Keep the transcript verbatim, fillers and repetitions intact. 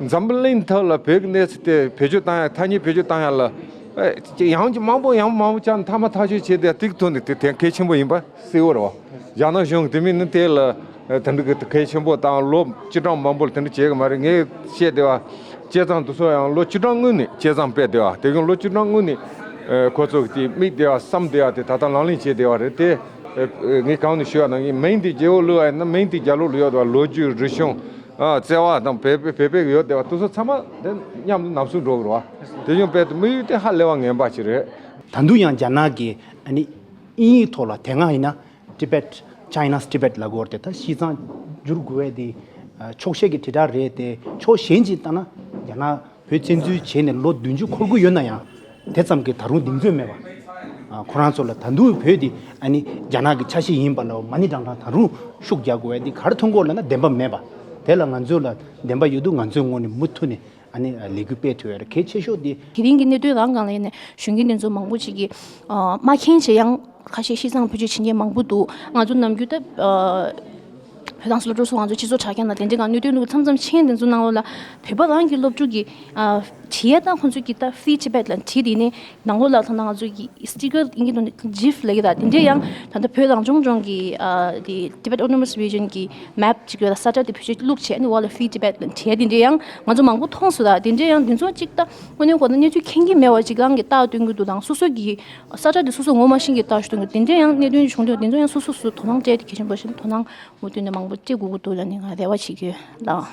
འཛམ་བུ་གླིང་ཐོག་ལ་བོད་ཀྱི་གནས་ཚུལ་དེ་བེད་སྤྱོད་བཏང་ཡ། ཐ་སྙད་བེད་སྤྱོད་བཏང་ཡ་ལ་ཨེ་ཅིག་ཡང་ཅིག་མང་པོ་ཡང་མང་པོ་བཅར་ནས་ཐག་མ་ཐག་ཆོད་བྱས་ཏེ་ཏིག་ཐོན་ནས་དེ་དེ་གལ་ཆེན་པོ་ཡིན་པ་གསལ་བོ་རེད་བ། རྒྱ་ནག་གཞུང་གིས་དེ་མིན་ནི་དེ་ལ་ཨེ་དེ་འདྲ་གི་གལ་ཆེན་པོ་དང་ལོ་བཅུ་གྲངས་མང་པོ་ལ་དེ་འདྲ་བྱེད་གི་མ་རེད། ངས་བཤད་བསྡད་པ་བྱས་ཙང་དེ་ཚོ་ཡང་ལོ་བཅུ་གྲངས་སྔོན་ནས་བྱས་ཙང་སྤེལ་བསྡད་པ། དེ་གཞུང་ལོ་བཅུ་གྲངས་སྔོན་ནས་ཨེ་ཁོ་ཚོ་གིས་དེ་དམིགས་བསྡད་པ་བསམ་བསྡད་པ་དེ་ད་ལྟ་ལག་ལེན་བྱས་བསྡད་པ་རེད་དེ། ཨེ་ངས་གང་ནས་ཞུ་བ་ན་ངས་མིང་དེ་རྒྱལ་པོ་ལུགས་པ་ཡིན་ན་མིང་དེ་རྒྱ་ལོ་ལ་ཡོད་བསྡད་པ། ལོ་རྒྱུས་རིག་གཞུང་ཨ་བརྩེ་བ་དང་བོད་པའི་བོད་པའི་ཡོད་བསྡད་པ་དེ་ཚོ་ཚང་མ་དེ་མཉམ་དུ་ནམ་སུ་འགྲོ་གི་རེད་བ། དེ་བཞིན་དཔེ་དེ་དམིགས་ཡུལ་དེ་ཧ་ལས་པ་ངན་པ་ཞིག་རེད། ད་དུང་ཡང་རྒྱ་ནག་གིས་ཨ་ནི་དབྱིན་ཡིག་ཐོག་ལ་དེ་སྔ་ཡིན་ན་Tibet, China's Tibet ལབ་དགོས་རེད་དེ། ད་བྱས་ཙང་བསྒྱུར་དགོས་པ་དེ་ཨ་ཕྱོགས་ཞེན་གྱི་དྲིལ་བསྒྲགས་རེད་དེ། ཕྱོགས་གཞན་ཅིག་ལྟ་ན་རྒྱ་ནག་བོད་བཙན་འཛུལ་བྱས་ནས་ལོ་བདུན་ཅུ་འཁོར་གྱི་ཡོད་ན་ཡང་དེ་ཙམ་གྱིས་ད་རུང་གདེང་ཚོད་མེད་པ། ཨ་ཁོ་རང་ཚོ་ལ་ད་དུང་བོད་འདི་ཨ་ནི་རྒྱ་ནག་གི་ཆ་ཤས་ཡིན་པ་ལ་མ་ཎི་བགྲང་བགྲང་ད་རུང་ཤུགས་རྒྱག་དགོས་པ་འདི་ག་རེ་མཐོང་གི་ཡོད་ལབ་ན་བདེན་པ་མེད་པ། དེ་ལ་ང་ཚོ་ལ་བདེན་པ་ཡོད་དུས་ང་ཚོའི་ངོས་ནས་མུ་མཐུད་ནས་ཨ་ནི་ལས་འགུལ་སྤེལ་ཐུབ་ཡ་རེད། གལ་ཆེ་ཤོས་འདི། དེ་རིང་གི་གནད་དོན་རང་སྒང་ལ་ཡིན་ནས་གཞོན་སྐྱེས་འདི་ཚོ་མང་པོ་ཅིག་གིས་ཨ་མ་མཁྱེན་བྱས་ཡང་ཁ་ཤས་ཤི་གཙང་བེད་སྤྱོད་བྱེད་མཁན་མང་པོ་འདུག་ང་ཚོ་ནམ་རྒྱུན་ད་ཨ་བོད་ནང་སློབ་ཕྲུག་ཚོ་ང་ཚོ་སྤྱི་ཚོགས་དྲ་རྒྱ་ནང་དེ་འདྲའི་སྒང་གནད་དོན་འདུག་མཚམས་མཚམས་མཁྱེན་དེ་ཚོ་ནང་ལོགས་ལ་བོད་པ་རང་གི་སློབ་ཕྲུག་གིས་ཨ་བྲིས་ཡ་དང་ཁོང་ཚོ་གིས་ད་Free Tibet ལབ་བྲིས། དེ་ནས་ནང་ལོགས་ལ་ད་ང་ཚོ་གི་སི་ཊི་ཀར་ཨིན་སྐད་ཐོག་ནས་GIF ལབ་ཀྱི་ད་དེ་འདྲའི་ཡང་ད་ལྟ་བོད་རང་སྐྱོང་ལྗོངས་ཀྱི་ཨ་དེ་Tibet Autonomous Region གི་མེབ་ཅིག་ཡོད་ལ་ས་ཁྲ་དེ་བེད་སྤྱོད་བླུགས་བྱས་ནས་འོག་ལ་Free Tibet ལབ་བྲིས་ཡ་དེ་འདྲའི་ཡང་ང་ཚོ་མང་པོ་མཐོང་སོང་། ད་དེ་འདྲའི་ཡང་དེ་ཚོ་གཅིག་ད་དངོས་གནས་གོ་ན་གནས་ཚུལ་མཁྱེན་གྱི་མེད་པ་ཅིག་སྒང་གི་རྟགས་སྟོན་གྱི་འདུག་དང་སོ་སོ་གི་ས་ཁྲ་དེ་སོ་སོ་ངོ་མ་ཤེས་ཀྱི་རྟགས་སྟོན་གྱི་དེ་འདྲའི་ཡང་གནད་དོན་བྱུང་དུས་དེ་ཚོ་ཡང་སོ་སོ་སོ་དོ་སྣང་སྤྲད་དེ་གལ་ཆེན་པོ་ཞིག་དོ་སྣང་མུ་མཐུད་ནས་མང་པོ་སྤྲད་དགོས་ཀྱི་འདུག་ལབ་ནས་ང་རེ་བ་བྱེད་ཀྱི་ཡོད་ལགས།